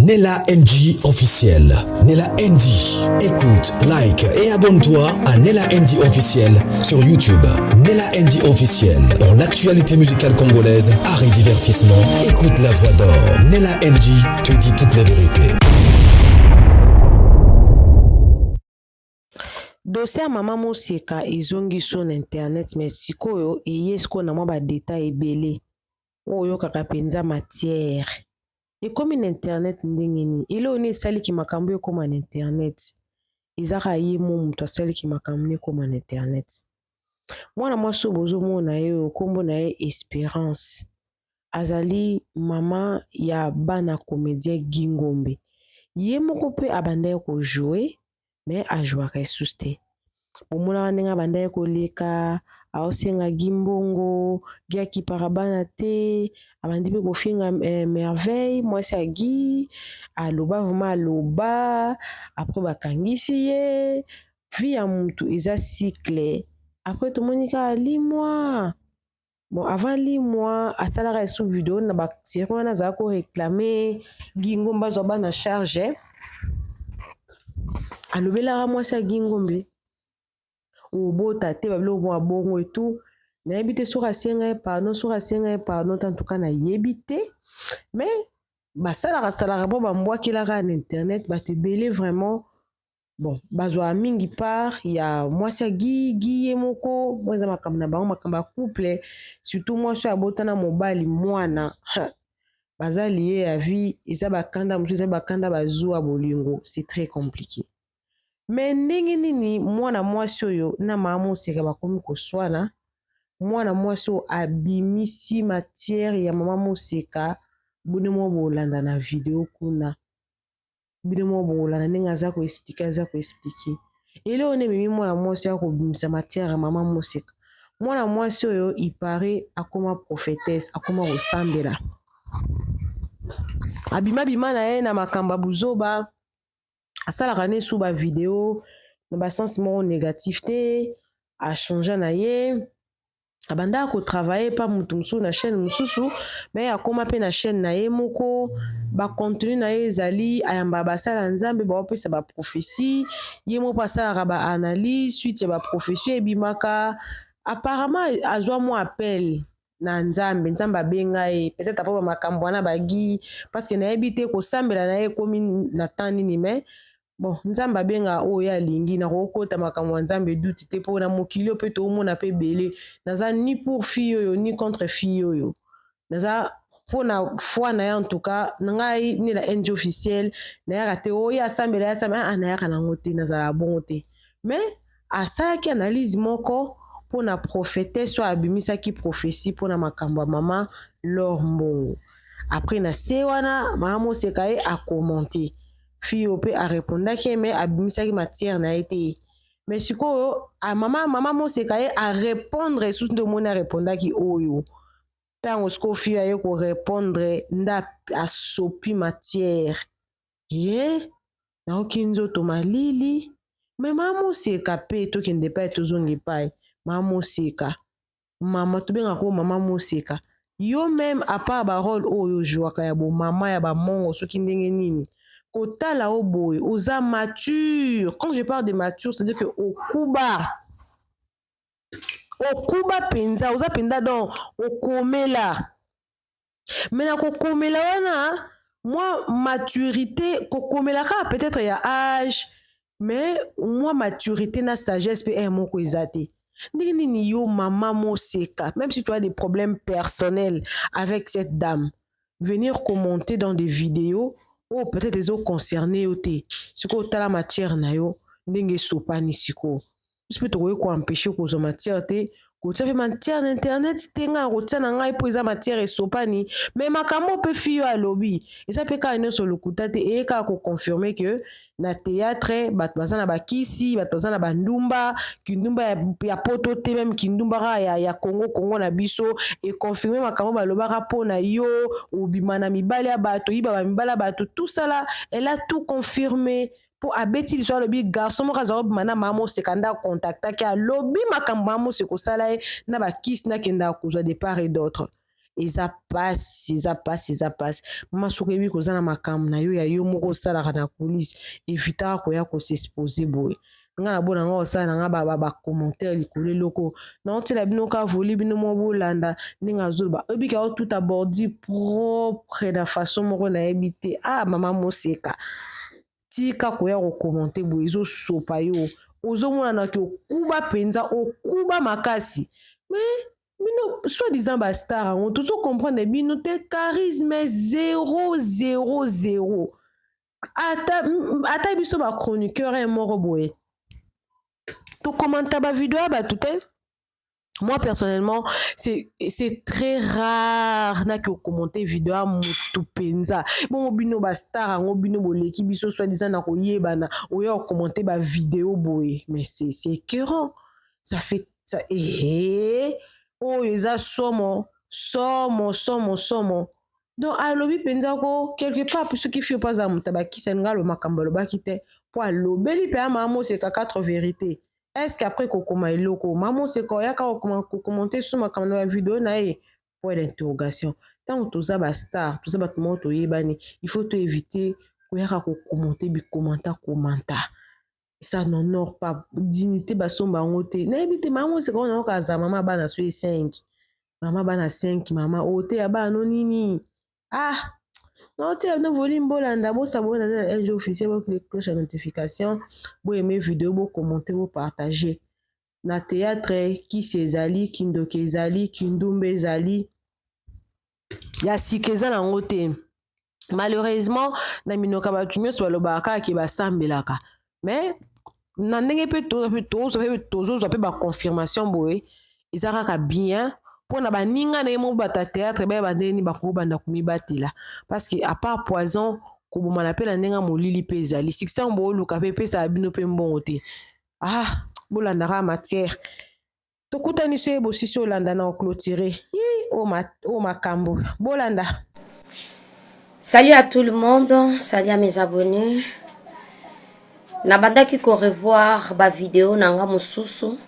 Nella NG officiel. Nella NG. Écoute, like et abonne-toi à Nella NG officiel sur YouTube. Nella NG officiel. Pour l'actualité musicale congolaise, art et divertissement, écoute la voix d'or. Nella NG te dit toute la vérité. Dossier ya mama Moseka ezongi so na internet mais sikoyo eye sikoyo na mwa ba detail ebele oyo oyokaka mpenza matière ekomi na internet ndenge nini eloko nini esaliki makambo ekoma na internet eza kaka ye mo moto asaliki makambo nini ekoma na internet mwana mwasi oyo bozomona ye oyo nkombo na ye Esperance azali mama ya bana comédien Guy Ngombe ye moko mpe abandaki kojoue mais ajouaka lisusu te bomonaka ndenge abandaki koleka aosenga Guy mbongo Guy akipaka bana te abandi mpe kofinga eh, Merveille mwasi ya Guy aloba vraiment aloba après bakangisi ye vie ya mutu eza cycle après tomoni kaka limwa bon avant limwa asalaka esu video na basérie wana azalaka koréclame Guy Ngombe azwa bana charge alobelaka mwasi ya Guy Ngombe obota te babiloko moko ya bongo etu nayebi te soki asenga ye pardon soki asenga ye pardon te en tout cas nayebi te mais basalaka salaka mpo bambwakelaka na internet bato ebele vraiment bon bazwaka mingi part ya mwasi ya Guy Guy ye moko mpo eza makambo na bango makambo ya couple surtout mwasi oyo abotana mobali mwana baza lié ya vie eza bakanda mosusu eza bakanda bazuwa bolingo c'est très compliqué mais ndenge nini mwana mwasi oyo na mama Moseka bakomi koswana mwana mwasi oyo abimisi matière ya mama Moseka bino moko bolanda na video kuna bino moko bokolanda ndenge aza koexpliquer aza koexpliquer eloko nde ememi mwana mwasi ya kobimisa matière ya mama Moseka mwana mwasi oyo ipare akoma prophétesse akoma kosambela abimabima na ye na makambo ya buzoba asalaka ne su bavideo na basens moko négatif te achange na ye abandaka kotravaille pa motu mosusu na chaîne mosusu mais akóma mpe na chaîne na ye moko bacontenu na ye ezali ayambaka basala ya nzambe baopesa baprophétie ye moko mpo asalaka baanalyse suite ya baprophétie ebimaka apparemment azwa mwa appel na nzambe nzambe abenga ye peut-être apo bamakambo wana bagi parce que nayebi te kosambela na ye ekomi na temps nini mais bon nzambe abengaka oyo ye alingi nakokota makambo ya nzambe duti te mpo na mokili oyo mpe toomona mpe ebele naza ni pour fille oyo ni contre fille oyo naza mpona foi na ye en tout cas na ngai nde na ng officiel nayaka te oyo asambela ye asambela ah nayaka nango te nazalaka bongo te mais asalaki analyse moko mpona prophétesse oyo abimisaki prophétie mpona makambo ya mama Lor Mbongo après na se wana mama Moseka ye acommente fille oyo mpe arépondaki ye mais abimisaki matière na ye te mais sikoyo mama mama Moseka ye arépondre lisusu nde omoni arépondaki oyo ntango sikoyo fille aye korépondre nde asopi matière ye nayoki nzoto malili mais mama Moseka mpe tokende epai tozonga epai mama Moseka mama tobengaka oyo mama Moseka yo même à part barole oyo ozwaka ya bomama ya bamongo soki ndenge nini kotala o boye oza mature quand je parle de mature c'est à dire que okuba okuba mpenza oza mpenza donc okomela mais na kokomela wana mwa maturité kokomela kaka peut-être ya âge mais mwa maturité na sagesse mpe ere moko eza te ndenge nini yo mama Moseka même si tu as des problèmes personnels avec cette dame venir commenter dans des vidéos oyo peut-être ezoconcerne yo te sikoyo otala matière na yo ndenge esopani sikoyo biso mpe tokoki koempêche kozwa matière te kotia mpe matière na internet te ngai kotia na ngai mpo eza matière esopani mais makambo mpe fille oyo alobi eza mpe kaka nyonso lokuta te eye kaka koconfirme ke na théâtre bato baza na bakisi bato baza na bandumba kindumba ya poto te même kindumba kaka ya Congo Congo na biso econfirme makambo balobaka mpo na yo obima na mibali ya bato oyiba bamibali ya bato tout ça là elle a tout confirmé mpo abeti liso alobi garçon moko azala kobima na mama Moseka nde akontaktaki alobi makambo mama Moseka osala ye na bakisi nakendaka kozwa de part et d'autre. Eza pasi, eza pasi, eza pasi. Mama soki oyebi koza na makambo na yo ya yo moko osalaka na coulisse, evitaka koya ko s'exposer boye. Nga na bona nga osala na nga ba ba, ba commentaire likolo eloko. Na otiela bino ka voli bino moko bolanda ndenge azoloba. Oyebi ka otuta bordi propre na façon moko nayebi te. Ah mama Moseka. Tika koya ko commenter boye ezosopa yo. Ozomonana ke okuba penza, okuba makasi. Mais bino soit disant ba star yango tozo comprendre bino te charisme 0 0 0 ata ata biso ba chroniqueur ye moko boye tokomanta ba video ya bato te. Moi personnellement, c'est c'est très rare na ko commenter vidéo ya mutu penza. Bongo bino ba star yango bino boleki biso soit disant na koyebana oya ko commenter ba vidéo boye mais c'est c'est écœurant. Ça fait ça eh oyo eza somo somo somo somo. Donc alobi penza ko quelque part soki fio mpe aza moto abakisi alingi aloba makambo alobaki te mpo alobeli mpe ya mama Moseka quatre vérité. Est-ce qu'après kokoma eloko mama Moseka oyaka kokoma kokommente su makambo na ba video na ye? Point d'interrogation. Ntango toza ba star, toza bato moko toyebani, il faut to éviter koyaka kokommente bikomanta komanta. Ça n'honore pas dignité basomba yango te. Nayebi te mama Moseka oyo nayoka aza mama bana soki 5. Mama bana 5 mama oteya bana no nini? Ah naotia bino volume bolanda bosabone na na LG officiel boclique cloche ya notification boyeme video bokommente bopartage na théâtre kisi ezali kindoki ezali kindumba ezali ya sika eza nango te malheureusement na minoka bato nyonso balobaka kaka ke basambelaka mais na ndenge mpe tozozwa mpe baconfirmation boye eza kaka bien mpo na baninga na ye moko bato ya théâtre bayeba ndenge nini bakobanda komibatela parce que à part poison kobomana mpe na ndenge ya molili mpe ezali succès yango booluka mpe epesaka bino mpe mbongo te. Ah bolandaka matière tokutani so ye bosisi olanda na oclotire oyo makambo bolanda. Salut à tout le monde, salut à mes abonnés. Nabandaki ko revoir ba vidéo na nga mosusu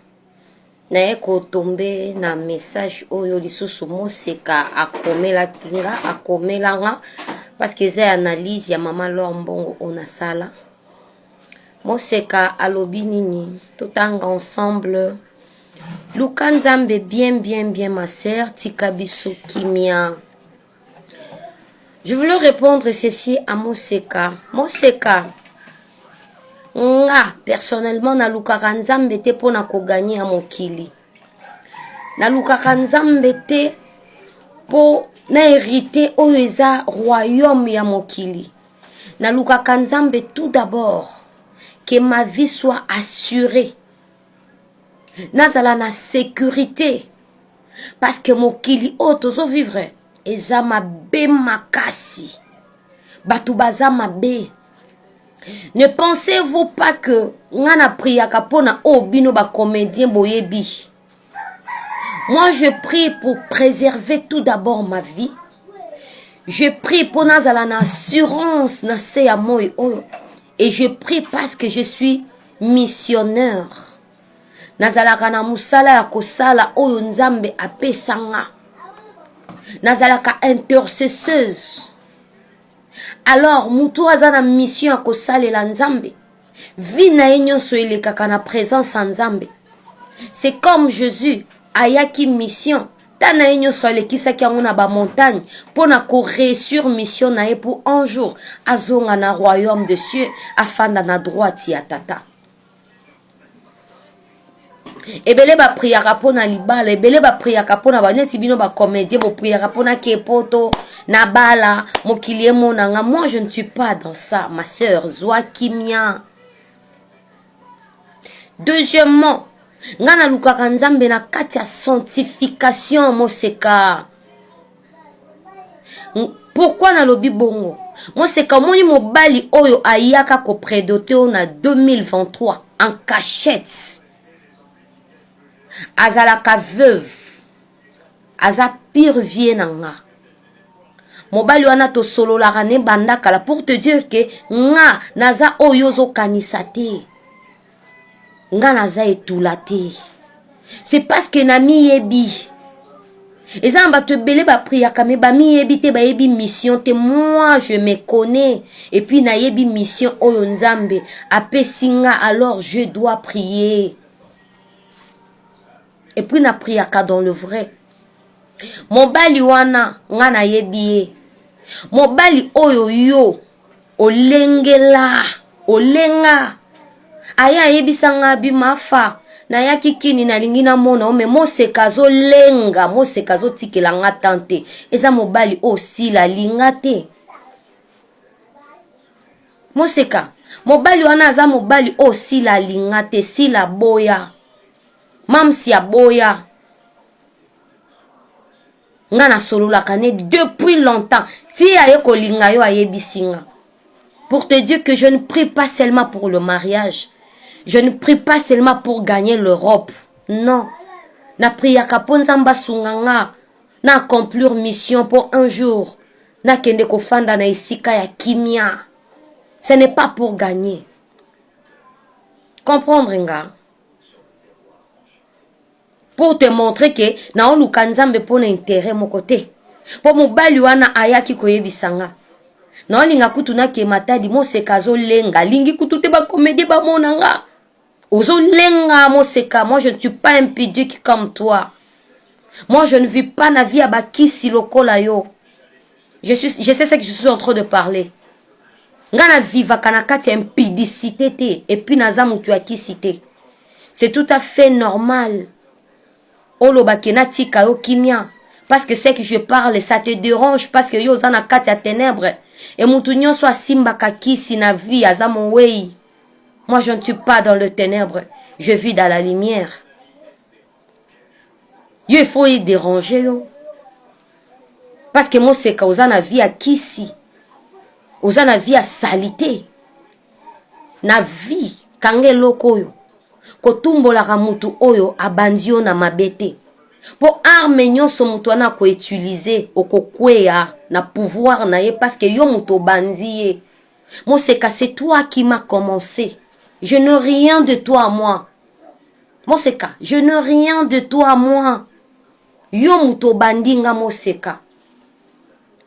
naye kotombe na message oyo lisusu Moseka akomelaki nga akomela nga parce que eza analyse ya mama L'or Mbongo oyo nasala. Moseka alobi nini? Totanga ensemble. Luka Nzambe bien bien bien ma sœur, tika biso kimia. Je voulais répondre ceci à Moseka. Moseka, nga personnellement nalukaka Nzambe te mpo na koganye ya mokili. Nalukaka Nzambe te mpo na hériter oyo eza royaume ya mokili. Nalukaka Nzambe tout d'abord que ma vie soit assurée. Nazala na sécurité parce que mokili oyo tozo vivre eza mabe makasi. Bato baza mabe. Ne pensez-vous pas que nga na priaka mpona oyo bino ba comédien boyebi. Moi je prie pour préserver tout d'abord ma vie. Je prie pour nazala na assurance na se ya moi oyo. Et je prie parce que je suis missionnaire. Nazalaka na mosala ya kosala oyo Nzambe apesa nga. Nazalaka intercesseuse. Alors mutu aza na mission ya kosalela Nzambe, vie na ye nyonso elekaka na présence ya Nzambe. C'est comme Jésus ayaki mission, ta na ye nyonso alekisaki yango na ba montagne mpo na ko réussir mission na ye pour un jour azonga na royaume de cieux, afanda na droite ya tata. Ebele ba priaka mpo na libala, ebele ba priaka mpo na ba neti bino ba comédien bo priaka mpo na kepoto na bala mokili emona nga. Moi je ne suis pas dans ça ma sœur, zwa kimia. Deuxièmement, nga nalukaka Nzambe na kati ya sanctification Moseka. Pourquoi nalobi bongo? Moseka, omoni mobali oyo ayaka kopredote oyo na 2023 en cachette, azalaka veuve, aza pire vie na nga. Mobali wana tosololaka ne banda kala pour te dire que nga naza oyo ozokanisa te, nga naza etula te. C'est parce que namiyebi. Eza na bato ebele bapriaka me bamiyebi te, bayebi mission te. Moi je me connais et puis nayebi mission oyo Nzambe apesi nga, alors je dois prier. Et puis na priaka dans le vrai. Mobali wana nga nayebi ye. Mobali oyo yo olengela olenga aya ayebisa nga bi mafa nayaki kini nalingi namona o me moseka azolenga moseka azotikela nga tan te eza mobali oyo sila alinga te moseka mobali wana aza mobali oyo sila alinga te sila aboya mamsi aboya Nga nasololaka ne depuis longtemps ti aye kolinga yo ayebisi nga. Pour te dire que je ne prie pas seulement pour le mariage. Je ne prie pas seulement pour gagner l'Europe. Non. Na priaka po Nzambe asunga nga na accomplir mission po un jour nakende kofanda na esika ya kimia. Ce n'est pas pour gagner. Comprendre nga. Pour te montrer que naoluka Nzambe mpo na intérêt moko te. Mpo mobali wana ayaki koyebisa nga. Naolinga kutu nake Matadi, moseka azolenga, alingi kutu te bakomedie bamona nga. Ozolenga moseka, moi je ne suis pas impudique comme toi. Moi je ne vis pas na vie ya bakisi lokola yo. Je sais ce que je suis en train de parler. Nga na vivaka na kati ya impudicité te, et puis naza mutu ya kisi te. C'est tout à fait normal. Oloba ke natika yo kimia. Parce que ce que je parle, ça te dérange parce que yo oza na kati ya ténèbres. Et mutu nyonso asimbaka kisi na vie aza mowei. Moi je ne suis pas dans le ténèbre, je vis dans la lumière. Yo il faut y déranger yo. Parce que moseka oza na vie ya kisi. Oza na vie ya salité. Na vie kanga eloko oyo kotumbolaka mutu oyo abandi yo na mabe te. Po arme nyonso mutu wana akoutilize okokweya na pouvoir na ye parce que yo mutu obandi ye. Moseka, c'est toi qui m'as commencé. Je n'ai rien de toi moi. Moseka, je n'ai rien de toi moi. Yo mutu obandi nga moseka.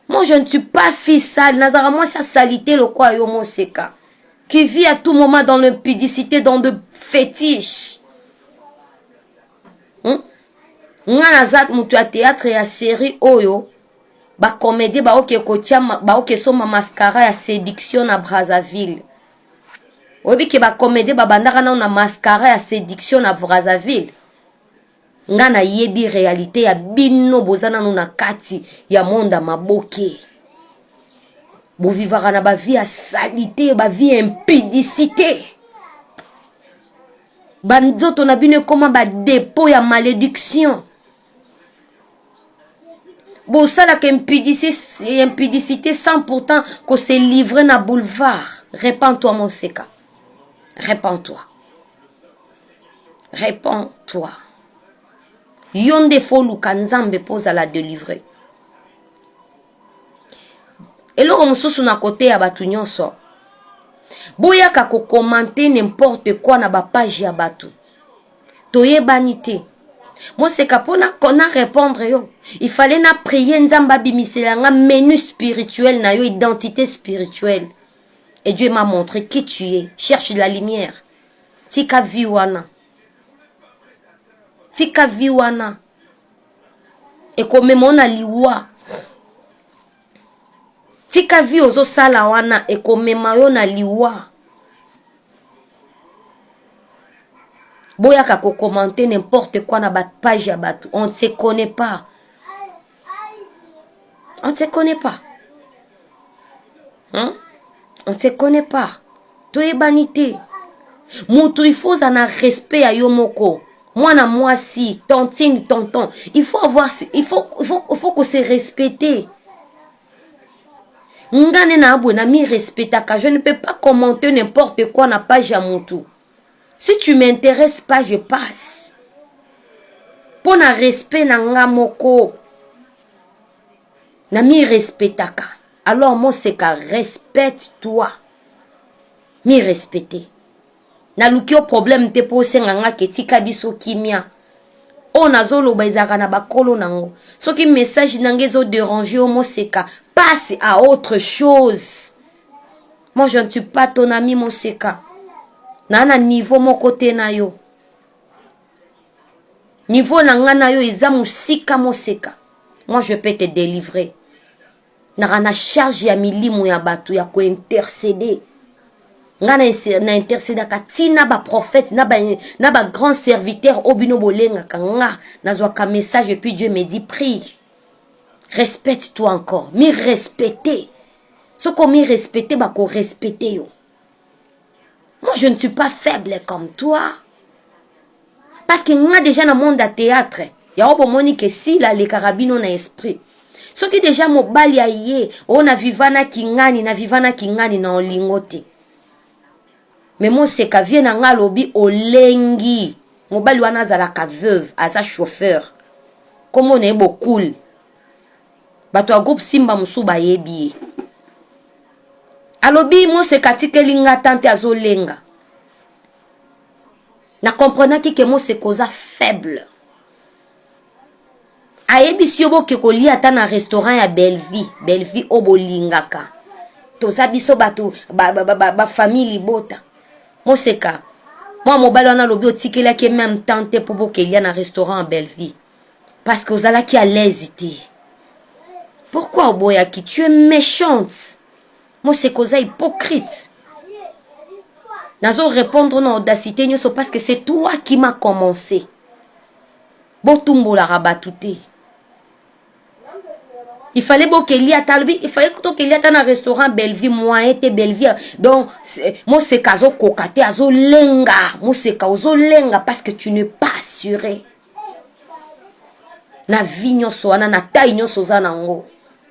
Moi je ne suis pas fille sale, nazaka mwasi ya salité lokola yo moseka. Qui vit à tout moment dans l'impudicité, dans de fétiches. Nga naza mutu ya théâtre ya série oyo ba comédien baoke kotia baoke soma mascara ya séduction na Brazzaville. Oyebi ke ba comédien babandaka nano na mascara ya séduction na Brazzaville. Nga nayebi réalité ya bino boza nano na kati ya monde ya maboke. Bovivaka na ba vie ya salité, ba vie ya impudicité. Ba nzoto na bino ekoma ba dépôt ya malédiction. Bosalaka impudicité sans pourtant ko se livrer na boulevard. Répands-toi moseka. Répands-toi. Répands-toi. Yo nde fo luka Nzambe mpo ozala délivrer. Eloko mosusu na kote ya bato nyonso, boyaka kokomante n'importe quoi na bapage ya bato. Toyebani te. Moseka mpo na répondre yo, il fallait na prier Nzambe abimisela nga menu spirituel na yo, identité spirituelle. Et Dieu m'a montré qui tu es. Cherche la lumière. Tika vie wana. Tika vie wana. Ekomema na liwa. Tika vie ozosala wana ekomema yo na liwa. Boyaka ko commenter n'importe quoi na ba page ya bato. On ne se connaît pas. On ne se connaît pas. Hein? On ne se connaît pas. Toyebani te. Mutu il faut na respect ya yo moko. Mwana mwasi, tantine, tonton, il faut avoir, il faut ko se respecter. Nga nde na abwe na mi respectaka, je ne peux pas commenter n'importe quoi na page ya mutu. Si tu m'intéresses pas, je passe. Mpo na respect na nga moko, na mi respectaka. Alors moseka, respecte-toi. Mi respecter. Naluki yo problème te mpo osenga nga ke tika biso kimia. Oyo nazoloba ezalaka na bakolo nango. Soki message na nga ezo déranger yo Moseka, passe à autre chose. Moi je ne suis pas ton ami Moseka. Na na niveau moko te na yo. Niveau na nga na yo eza mosika Moseka. Moi je peux te délivrer. Naka na charge ya milimo ya bato ya kointercede. Nga na intercedaka ti na baprophète na bagrand serviteur oyo bino bolengaka. Nga nazwaka message et puis Dieu me dit: prie, respecte toi encore, mi respecte. Soki omi respecte, bakorespecte yo. Moi je ne suis pas faible comme toi, parce que nga déjà na monde ya théâtre yango bomoni ke sila alekaka bino na esprit. Soki déjà mobali aye oyo na viva na kingani, na viva na kingani na olingo te. Me Moseka, vie na nga alobi olengi mobali wana azalaka veuve, aza chauffeur, kombo na ye Bokul. Bato ya groupe Simba mosusu bayebi ye. Alobi Moseka atikeli nga tante azolenga. Na comprenaki ke Moseka oza faible. Ayebisi yo boke kolia ata na restaurant ya Bellevie. Bellevie oyo bolingaka, toza biso bato bafamille ba, ba, ba libota. Moseka, mwa mobali wana alobi otikelaki même temps te mpo bokelia na restaurant ya Bellevie parce que ozalaki à l'aise te. Pourquoi oboyaki? Tu es méchante Moseka, oza hypocrite. Nazo répondre na audacité nyonso parce que c'est toi qui m'a commencé. Botumbolaka bato te. Il fallait bokelia ata, alobi il fallait tokelia ata na restaurant Bellevie, moyen te. Bellevie donc Moseka azokoka te, azolenga. Moseka, ozolenga parce que tu n'es pas assuré na vie nyonso wana, na taille nyonso oza nango.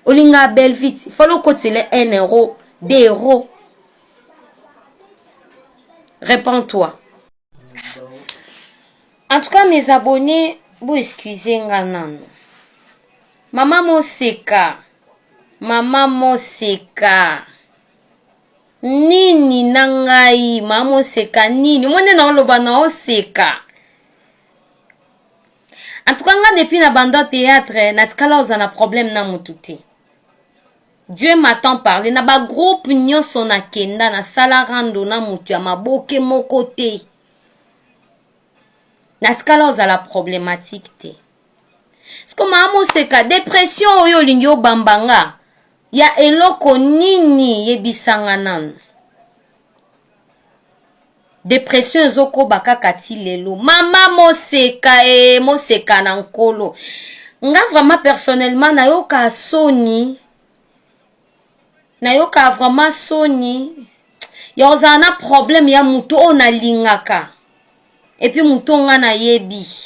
Olingaka Bellevie ti fallait okotisele 1 euro, 2 euro. Réponds-toi. En tout cas, mes abonnés, bo excuse nga nano. Mama Moseka, mama Moseka, nini na ngai? Mama Moseka, nini omoni na oloba na oseka? En tout cas nga depuis na banda théâtre natikala oza na problème na motu te. Dieu m'entend parler. Na bagroupe nyonso nakenda, nasala rando na motu ya maboke moko te. Natikala ozala problématique te. Siko mama Moseka, dépression oyo olingi obamba nga ya eloko nini? Yebisanga nanu. Dépression ezokoba kaka ti lelo, mama Moseka. E Moseka na nkolo, nga vraiment personnellement nayoka soni, nayoka vraiment soni ya kozala na problème ya motu oyo nalingaka et puis motu oyo nga nayebi.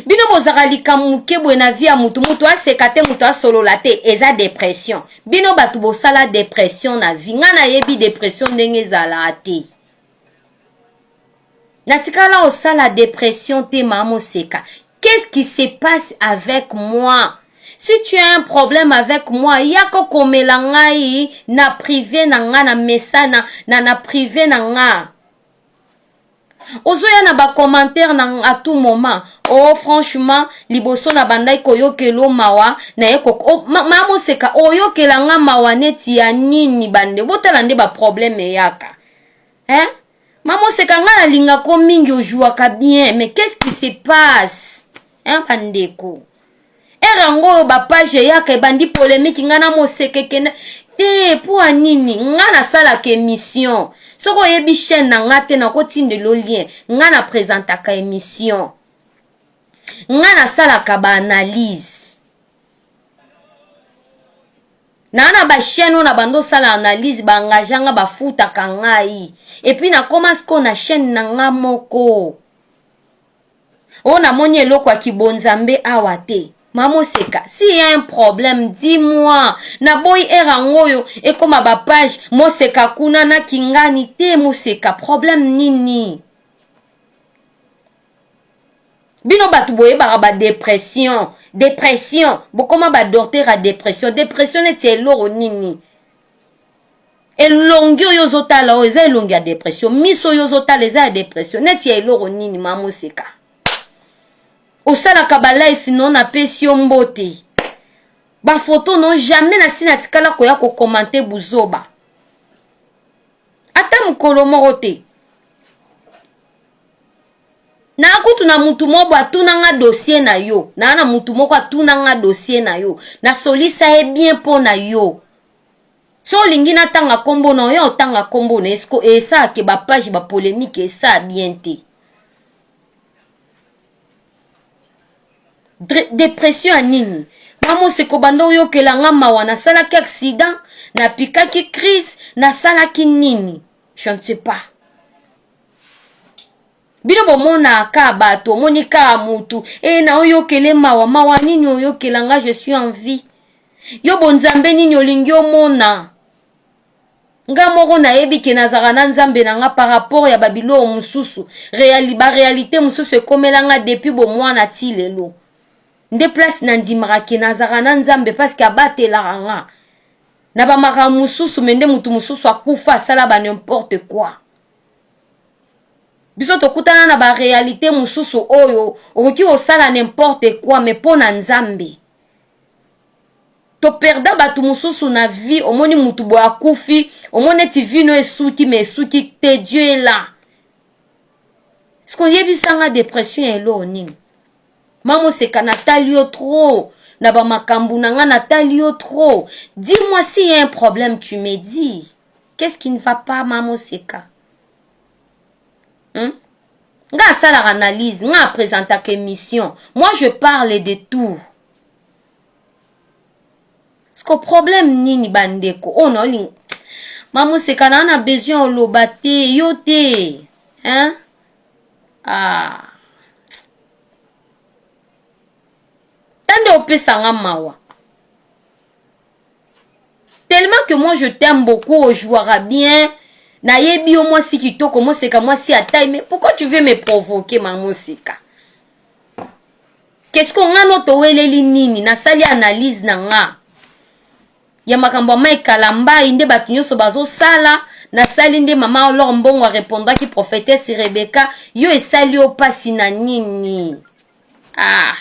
Bino bozalaka likambo moke boye na vie ya motu, motu aseka te, motu asolola te, eza dépression. Bino bato bosala dépression na vie. Nga nayebi dépression ndenge ezalaka te. Natikala osala dépression te. Mama Moseka, qu'est-ce qui se passe avec moi? Si tu as un problème avec moi, yaka komela ngai na privé na nga, na message na privé na nga. Ozoya na bacommentaire na à tout moment. Oh, franchement, liboso na bandaki koyokela mawa naye oh, ma Moseka, oyokela nga mawa neti ya nini? Bande botala nde baproblème eyaka, hein? Ma Moseka, nga nalingako mingi, ojouaka bien, mais qu'est-ce qui se passe, hein? Bandeko, ere yango oyo bapage eyaka ebandi polémique nga na Moseka ekende te. Mpo ya nini? Nga nasalaka émission. Soki oyebi chaîne na nga te, nakotindela lien. Nga na présentaka émission, nga nasalaka baanalyse naa na bachaîne oyo na bando osala analyse, baengage nga, bafutaka ngai. Et puis nakóma sikoyo na chaîne na nga moko oyo namoni eloko ya kibonzambe awa te. Mama Oseka, s'il y a un problème, dis-moi. Naboyi ere yango oyo ekóma bapage Moseka kuna na kingani te. Moseka, problème nini? Bino bato boyebaka badépression, dépression, bokóma badocteur ya dépression. Dépression neti eloko nini? Elongi oyo ozotala oyo eza elongi ya depression, miso oyo ozotala eza ya depression. Neti ya eloko nini mama Moseka? Osalaka ba life no, napesi yo mbote. Ba photo no jamais nasi natikala koya ko commenter buzoba. Ata mokolo moko te. Na kutu na mutu moko atuna nga dossier na yo. Na na mutu moko atuna nga dossier na yo. Nasolisa ye bien mpo na yo. So olingi natanga kombo na yo, otanga kombo na esko esalake ba page ba polemique esa bien te. Depression ya nini? Mamoseko banda oyokela nga mawa, nasalaki accident, napikaki crise, nasalaki nini? Je ne sais pas. Bino bomonaka bato, omoni kaka mutu e na oyokele mawa. Mawa nini oyokela nga? Je suis en vie. Yo bonzambe nini olingi omona? Nga moko nayebi ke nazalaka na Nzambe na nga par rapport ya babiloko mosusu, baréalité mosusu ekomela nga depuis bomwana ti lelo. Nde place nandimaka ke nazalaka na Nzambe parce que abatelaka nga na bamakambo mosusu. Me nde mutu mosusu akufa, asala ba n'importe quoi. Biso tokutana na baréalité mosusu oyo okoki kosala n'importe quoi, mais mpo na Nzambe toperda bato mosusu na vie. Omoni mutu boye akufi, omoni neti vie no esuki, mais esuki te. Dieu est là. Ceque oyebisanga dépression ya eloko nini? Mamoseka, natali yo trop na bamakambo na nga, natali yo trop. Dis-moi s'il y a un problème, tu me dis qu'est-ce qui ne va pas. Mamoseka, Nga asalaka analyse, nga apresentaka émission, moi je parle de tout. Ceke problème nini, bandeko oyo naolinga? Mamoseka, naa na besoin oloba te, yo te, hein? Ah, tande opesanga mawa tellement que moi je t'aime beaucoup, ojouera bien, nayebi yo mwasi kitoko. Moseka, mwasi ya taille, mais pourquoi tu veux me provoquer, Mamoseka? Qu'est-ce que nga no toweleli nini? Nasali analyse na nga ya makambo ya Mike Kalambai nde bato nyonso bazosala. Nasali nde mama alors mbongo arépondaki prophétesse Rebecca. Yo esali yo mpasi na nini? Ah,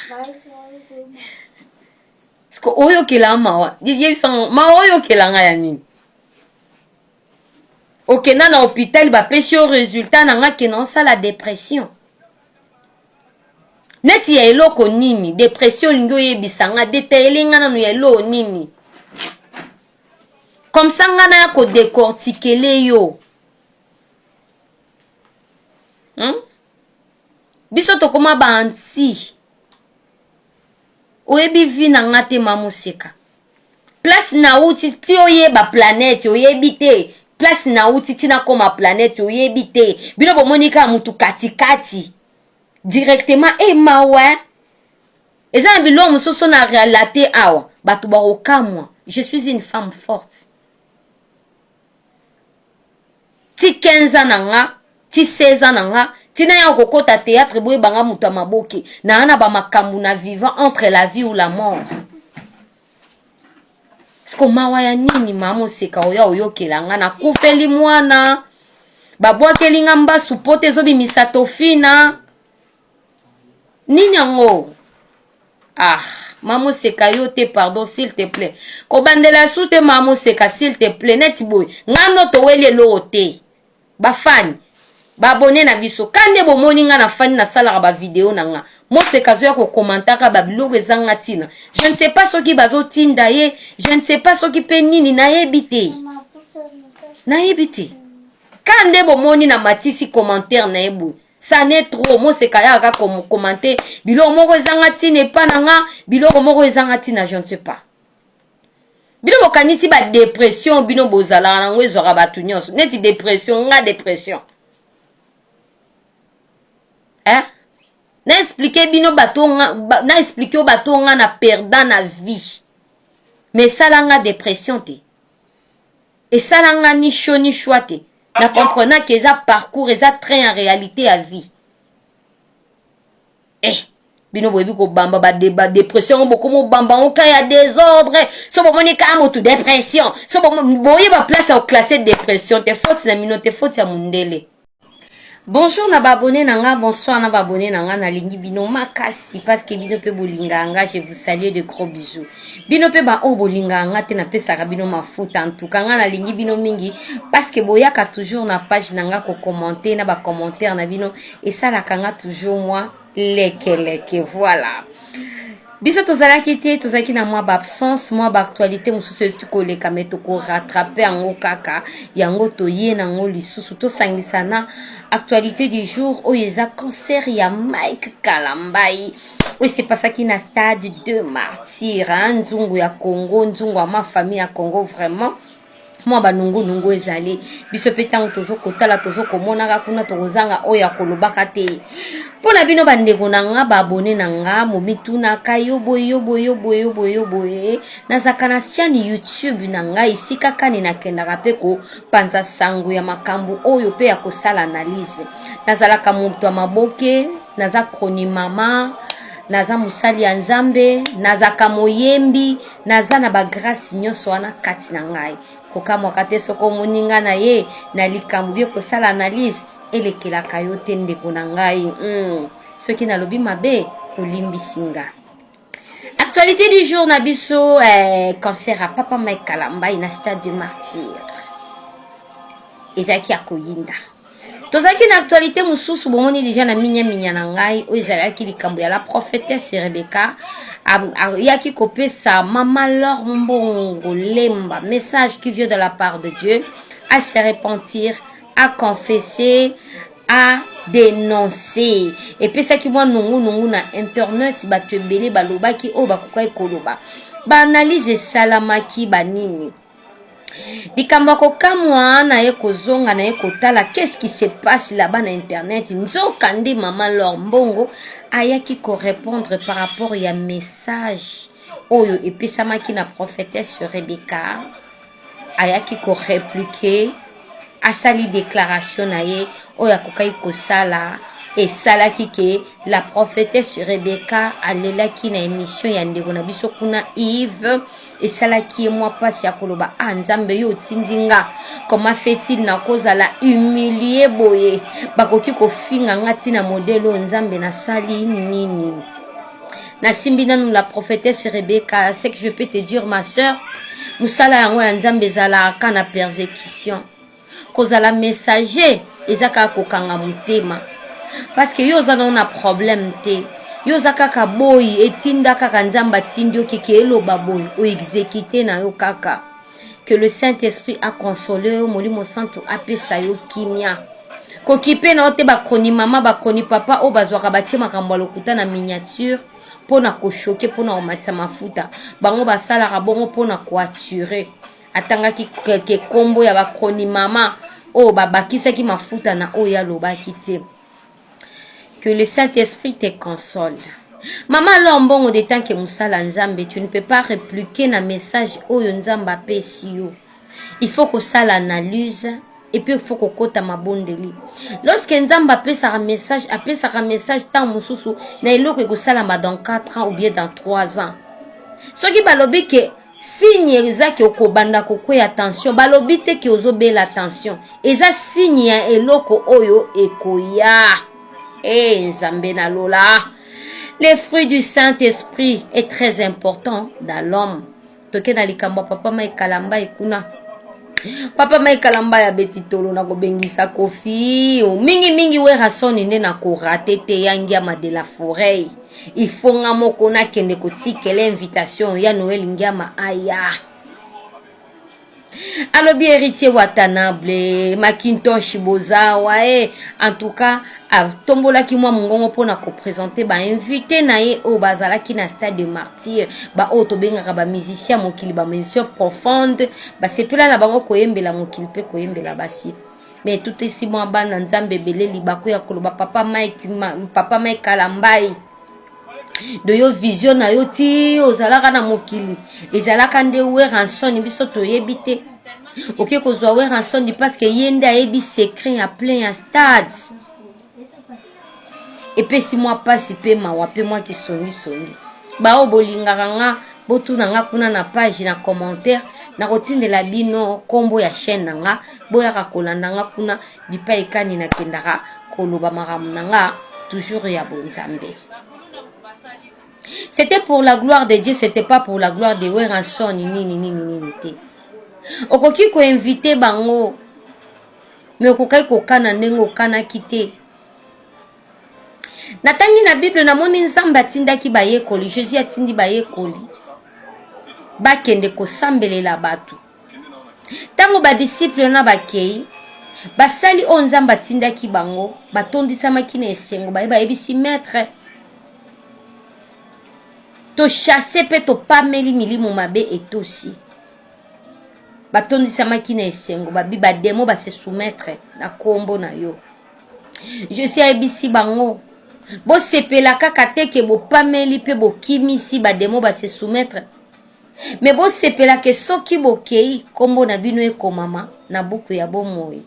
siko oyokela mawa, yebisanga mawa oyokela nga ya nini? Okenda na hôpital, bapesi yo résultat na nga ke naosala dépression neti ya eloko nini? Dépression olingi oyebisa nga, détailler nga nanu ya eloko nini, comme ça nga naya kodécortiquer yo, Biso tokóma baanti, oyebi vie na nga te. Mamoseka, place nauti ti oyeba planète oyebi te. Place nauti ti nakóma planète oyebi te. Bino bomoni kaka mutu katikati directement e mawa. Eza na biloko mosusu na relate awa, bato bakokamwa. Je suis une femme forte. Ti 15 ans na nga, ti 16 ans na nga, ntina ya kokota théâtre, boyebanga moto ya maboke naa na bamakambo na vivant entre la vie ou la mort. Siko mawa ya nini, mama Oseka, oya oyokela nga? Nakufeli mwana, babwakeli nga mbasu po te ezobimisa tofina nini yango? Ah, mama Oseka, yo te, pardon, s'il te plaît, kobandela su te. Mama Oseka, s'il te plaît, neti boye nga no toweli eloko te. Bafani baabonnés na biso ka nde bomoni nga na fani, nasalaka bavideo na nga. Moseka azoya kokomantaka babiloko ezanga ntina. Je ne sais pas soki bazotinda ye, je ne sais pas soki mpe nini, nayebi te, nayebi te. Ka nde bomoni na matisi commentaire na ye boye, ça n'est trop. Moseka yaka commenter biloko moko ezanga ntina epa na nga, biloko moko ezanga ntina, je ne sais pas. Bino bokanisi badépression bino bozalaka nango ezwaka bato nyonso neti dépression. Nga dépression, eh? Na expliquer bino bato, na expliquer oyo bato nga na perdant na vie, mais esala nga dépression te, esala nga ni chaud ni choix te. Na comprenant ke eza parcours, eza train en réalité ya vie. Eh, bino. Bino boyebi kobamba ba ba dépression yango, bokomi obamba yango ka ya désordre. So bomoni ka motu dépression, so boyeba place ya koclasser dépression te. Faute na bino te, faute ya mondele. Bonjour na baabonnés na nga, bonsoir na baabonnés na nga. Nalingi bino makasi parce que bino mpe bolingaka nga. Je vous salue de gros bisous. Bino mpe baoyo bolingaka nga te, napesaka bino mafuta. En tout cas, nga nalingi bino mingi parce que boyaka toujours na page na nga kocommenter na bacommentaire na bino, esalaka nga toujours mwa lekeleke. Voilà, biso tozalaki te, tozalaki na mwa baabsence, mwa baactualité mosusu eti koleka, me tokorattraper yango kaka. Yango toye nango lisusu, tosangisa na actualité du jour oyo eza concert ya Mike Kalambai oyo esepasaki na Stade de Martyr. Nzungu ya Congo, nzungu ya ma famille ya Congo, vraiment mwa banungunungu ezali. Biso mpe ntango tozokotala, tozokomonaka kuna, tokozanga oyo ya kolobaka te. Mpo na bino bandeko na nga, baabonnés na nga, momitunaka yo boye, yo boye, yo boye, yo boye, yo boye. Nazalaka na chaîne YouTube na ngai, esika kani nakendaka mpe kopanza sango ya makambo oyo mpe ya kosala analyse. Nazalaka moto ya maboke, naza chroni mama, naza mosali ya Nzambe, nazalaka moyembi, naza na bagrâce nyonso wana kati na ngai. Kokamwaka te soki omoni nga na ye na likambo bie kosala analyse, elekelaka yo te, ndeko na ngai. Soki nalobi mabe, olimbisi nga. Actualité du jour na biso, concert ya papa Mike Kalambai na Stade de Martyr ezalaki ya koyinda. Tozalaki na actualité mosusu, bomoni déjà na minyaminya na ngai, oyo ezalaki likambo ya la prophétesse Rebecca. Ayaki kopesa mama Lor Mbongo Lemba message qui vient de la part de Dieu, à se repentir, à confesser, à dénoncer. Epesaki mwa nungunungu na internet. Bato ebele balobaki oyo bakokaki koloba, baanalyse esalamaki banini. Likambo ya kokamwa, na ye kozonga na ye kotala qu'est-ce qui se passe là-bas na internet. Nzoka nde mama Lor Mbongo ayaki korépondre par rapport ya message oyo epesamaki na prophétesse Rebecca. Ayaki korépliquer, asali déclaration na ye oyo akokaki kosala. Esalaki ke la prophétesse Rebecca alelaki na émission ya ndeko na biso kuna Yves. Esalaki ye mwa mpasi ya koloba: "Ah Nzambe, yo otindi nga, comment fait-il nakozala humilié boye? Bakoki kofinga nga ntina modèle oyo? Nzambe, nasali nini?" Nasimbi nanu la prophétesse Rebecca. Ce que je peux te dire, ma sœur, mosala yango ya Nzambe ezalaka na persécution. Kozala messager eza kaka kokanga motema, parce que yo oza nano na problème te. Yo oza kaka boyi, etinda kaka Nzambe atindi yo keke eloba boye, oexécuter na yo kaka. Que le Saint-Esprit aconsole yo, Molimo Santo apesa yo kimia. Kokipe na yo te bakoni mama, bakoni papa oyo bazwaka batie makambo ya lokuta na miniature mpona kochoquer, mpona komatisa mafuta. Bango basalaka bongo mpona koattirer. Atangaki ke nkombo ya bakroni mama oyo babakisaki mafuta na oyo alobaki te. Que le Saint-Esprit te console. Mama Lor Mbongo, de tant que mosala Nzambe, tu ne peux pas répliquer na message oyo Nzambe apesi yo. Il faut kosala analyse et puis il faut kokota mabondeli. Lorsque Nzambe apesaka message, apesaka message ntango mosusu na eloko ekosalama dans 4 ans ou bien dans 3 ans. Soki balobi ke signe eza ke okobanda kokweya tension, balobi te ke ozobela tension. Eza signe ya eloko oyo ekoya. E Nzambe na lola, le fruit du Saint-Esprit est très important dans l'homme. Toke na likambo ya papa Mike Kalambai kuna. Papa Mike Kalambai abeti tolo na kobengisa Kofi mingimingi Werrason nde na korater te. Ya Ngiama de la Forêt, il faut nga moko nakende kotikela invitation ya Noel. Ngiama aya, alobi Héritier Watanabe, Makintosh, bozawa e. En tout cas, atombolaki mwa mongongo mpona koprésenter bainvité na ye oyo bazalaki na Stade de Martyr, baoyo tobengaka bamusicien mokili, bamusicien profonde, basepela na bango koyembela mokili mpe koyembela basi. Mais tout esi mwa bana Nzambe ebele libaku ya koloba: "Papa Mike, papa Mike Kalambai, de yo vision na yo ti ozalaka na mokili ezalaka nde Werrason. Biso toyebi te, oke kozwa Werrason parce que ye nde ayebi secret ya plein ya stade." Epesi mwa pasi pe mawa pe mwa kisongisongi. Baoyo bolingaka nga botuna nga kuna na page na commentaire, nakotindela bino kombo ya chaîne na nga, boyaka kolanda nga kuna bipai kani nakendaka koloba makambo na nga toujours ya bonzambe. C'était pour la gloire de Dieu, c'était pas pour la gloire de Werrason nini nini nini te. Okoki ko inviter bango mais okokaki kokana ndenge okanaki te. Natangi na Bible namoni Nzambe atindaki bayekoli, Jésus atindi bayekoli bakende kosambelela bato. Ntango badisiple na bakei, basali oyo Nzambe atindaki bango, batondisamaki na esengo, baye bayebisi maître, tochasse mpe topameli milimo mabe etosi. Batondisamaki na esengo, babi bademo base soumettre na kombo na yo. Jésus ayebisi bango, bosepela kaka te ke bopameli mpe bokimisi bademo base soumettre, me bosepela ke soki bokei kombo na bino ekomama na buku ya bomoi.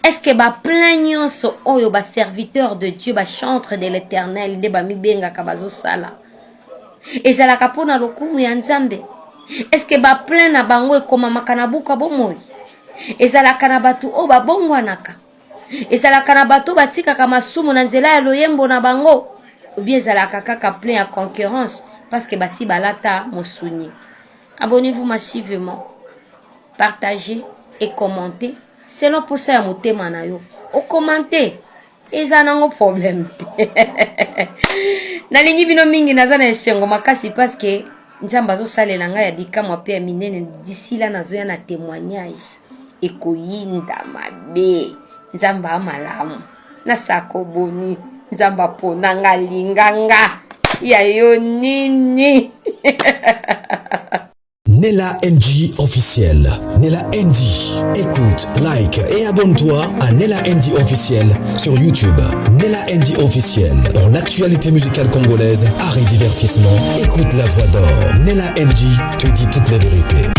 Est-ce que ba plein nyonso oyo ba serviteur de Dieu, ba chantre de l'Éternel nde bamibengaka bazosala ezalaka mpo na lokumu ya Nzambe? Est-ce que ba plein na bango ekomamaka na buku ya bomoi? Ezalaka na bato oyo babongwanaka? Ezalaka na bato oyo batikaka masumu na nzela ya loyembo na bango? Ou bien ezalaka kaka plein ya concurrence parce que basi balata mosuni? Abonnez-vous massivement, partagez et commentez selon posa ya motema na yo. Okommente eza nango problème te. Nalingi bino mingi, naza na esengo makasi parce que Nzambe azosalela ngai ya bikamwa mpe ya minene. D'ici là nazoya na témoignage ekoyinda mabe. Nzambe a malamu, nasako boni Nzambe apona nga, alinga nga ya yo nini. Nella NG officiel. Nella NG. Écoute, like et abonne-toi à Nella NG officiel sur YouTube. Nella NG officiel. Pour l'actualité musicale congolaise, art et divertissement, écoute la voix d'or. Nella NG te dit toute la vérité.